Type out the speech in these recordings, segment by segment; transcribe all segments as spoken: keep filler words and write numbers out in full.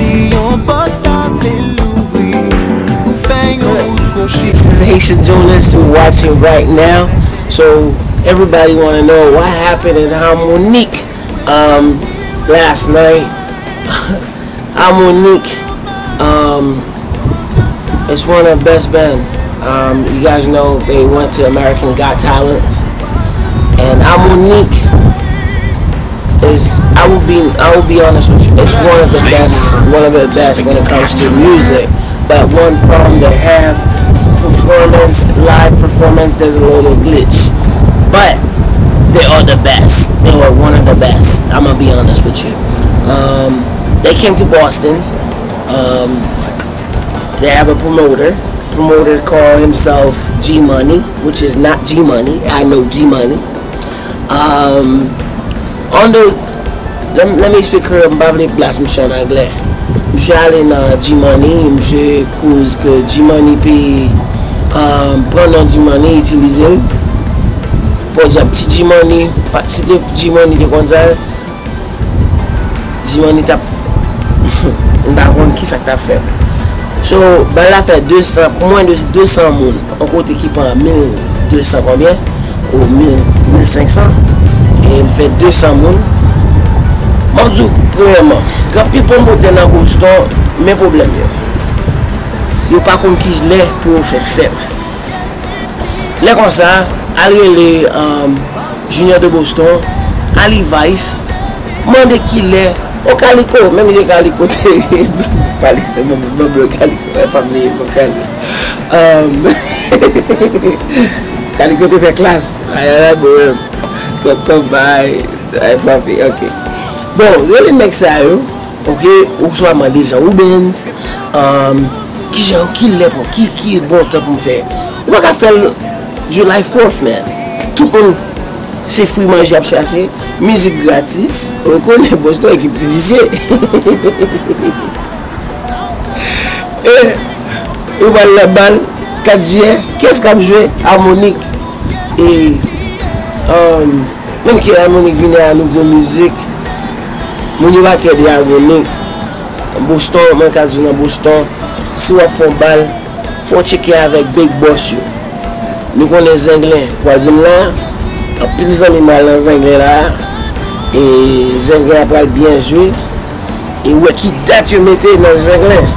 Yon pòt ap vin louvri, ou fè yon wout konfyans. This is Haitian Jonas you're watching right now. So everybody want to know what happened in Harmonique um, last night. Harmonique um, it's one of the best band. Um, you guys know they went to American Got Talent, and Harmonique is I will be I will be honest with you. It's one of the best, one of the best when it comes to music. But one problem they have, performance, live performance, there's a little glitch. But they are the best. They were one of the best. I'm gonna be honest with you. Um, they came to Boston. Um, they have a promoter. Promoter call himself G Money, which is not G Money. I know G Money. Um, on the let, let me speak Creole, m pa vle plas misye an anglè. Misye ale nan G Money, misye koz ke G Money pe um, pran non G Money, itilize l. Podyab, ti G Money, pa- si te G Money te konn sa, G Money t ap m pa konn kisa k t ap fèt. So, bal la fè de san, mwen de de san moun. Yon kote ki pran mil de san konbyen? Ou mil, mil senk san. E l fè de san moun. Mwen di w, premyèman, gen anpil pwomotè nan Boston, men pwoblèm yo. Yo pa konn ki lè pou yo fè fèt. Lè konsa, al rele um, Junior de Boston, al Levi's, mande ki lè. O Kaliko, menm jan Kaliko te pale se bon bon bon Kaliko, e pa bliye bon Kaliko. Um, Kaliko te fè klas, ay ay ay bon menm. Twòp kòb bay, ay frape, ok. Bon, rele nèg sa yo, ok, ou swa mande Jean Rubens, um, ki jan, ki lè pou, ki, ki bon tan pou m fè. Ou pa ka fè l July fourth, man. Tout moun se fri manje ap chache, mizik gratis. Ou konnen Boston ekip ti visye. E, ou pral nan bal kat jiyè, kiyès k ap jwe? Harmonique. E, um, menm ke Harmonique vini a nouvo mizik, moun yo pa kè de Harmonique. Boston, mwen ka di w nan Boston, si w ap fè yon bal, fò w tcheke avèk big boss yo. Nou konnen Zenglen pral vin la, anpil zanmi m pral nan Zenglen la, e Zenglen ap pral byen jwe, e wè ki dat yo mete nan Zenglen.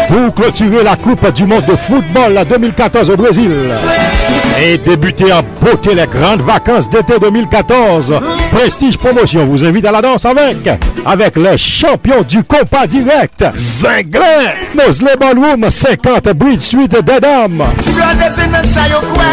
Pour clôturer la Coupe du Monde de football deux mille quatorze au Brésil et débuter en beauté les grandes vacances d'été deux mille quatorze, Prestige Promotion vous invite à la danse avec, avec les champions du compas direct, Zenglen, Mosley Ballroom, cinquante Bridge Street, Dedham. Ti blòdè se nan sa yo kwè,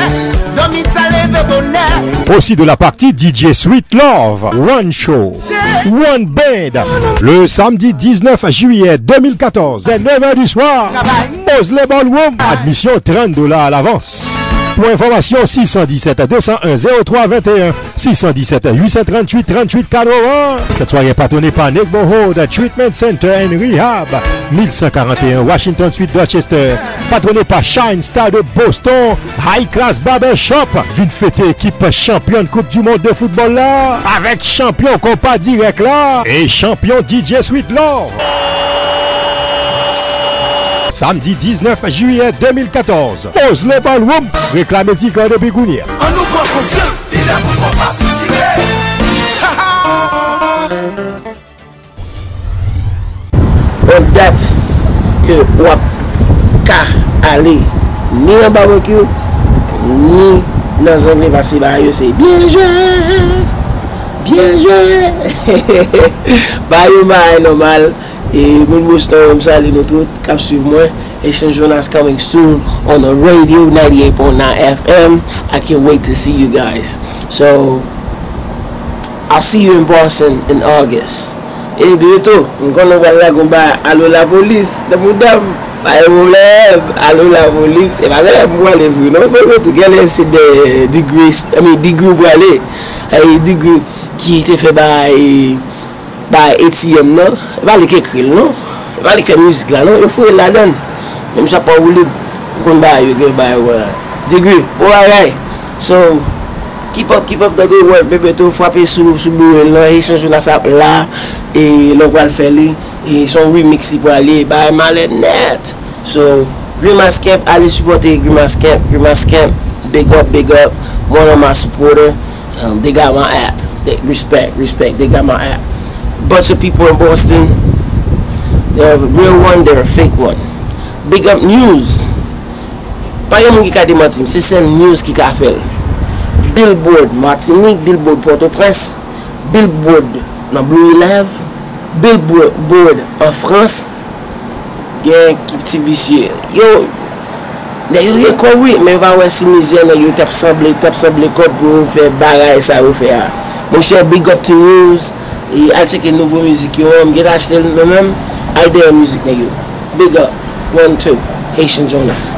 dòmi ta leve bonè. Aussi de la partie D J Sweet Love, One Show, One Band, le samedi dix-neuf juillet deux mille quatorze, dès neuf heures du soir, Mosley Ballroom. Admission trente dollars à l'avance. Pour information, six cent dix-sept deux cent un zéro trois vingt et un, six cent dix-sept huit cent trente-huit trente-huit quatre-vingts. Cette soirée est patronnée par Neighborhood Treatment Center and Rehab, mille cent quarante et un Washington Street, Dorchester. Patronné par Shine Star de Boston, High Class Barbershop. Vin fete ekip chanpyon Koup di Mond de foutbòl la avèk chanpyon Konpa Dirèk la e chanpyon D J Sweet Love. Samdi diznèf jiyè de mil katòz, Mosley Ballroom, reklame ti kò depi kounye a. An nou pran konsyans, li lè pou nou pa soutire. Yon dat ke w ap ka ale ni nan Barbecue, ni nan Zenglen, pase bagay yo se byen jwe, byen jwe. Bagay yo bagay nòmal. E moun Boston yo, m salye nou tout k ap swiv mwen. Haitian Jonas coming soon on the radio, ninety-eight point nine F M. I can't wait to see you guys. So, I'll see you in Boston in August. E byento, m konnen w pral lage yon bagay, alo lapolis, nan mouda m, pa gen pwoblèm, alo lapolis. E pa gen m pwale vre non, fò m tou gen lè se de Degree, I mean, Degree w pwale. E Degree ki te fè bagay ba A T M nan, e pa li k ekri l non, e pa li k fè mizik la non, yo foure l ladan l. Men misye ap pran woulib, ou konn bagay yo gen bagay wè. Degree, bon bagay. So, Keep up, keep up the good work, Bebeto. Frape sou, sou boure l lan. Haitian Jonas ap la. E lè w pral fè li, e se yon remix li pral ye. Bagay malè nèt. So, Grimace Camp, ale sipòte Grimace Camp. Grimace Camp, big up, big up. One of my supporter. Um, they got my app. They, respect, respect. They got my app. Bunch of people in Boston. They're a real one, they're a fake one. Big up News. Pa gen moun ki ka demanti m, se sèl News ki ka fè l. Billboard Matinik, Billboard Pòtoprens, Billboard nan Blue Eleven, Billboard an Frans, gen ki ti visye. Yo, nèg yo gen kòb wi, men yo pa wè si mizè nèg yo t ap sanble, t ap sanble kòb pou yo fè bagay sa yo fè a. Monchè, big up to News, e al tcheke nouvo mizik yo an, m gentan achte l mwen menm, al dèyè mizik nèg yo. Big up. One, two. Haitian Jonas.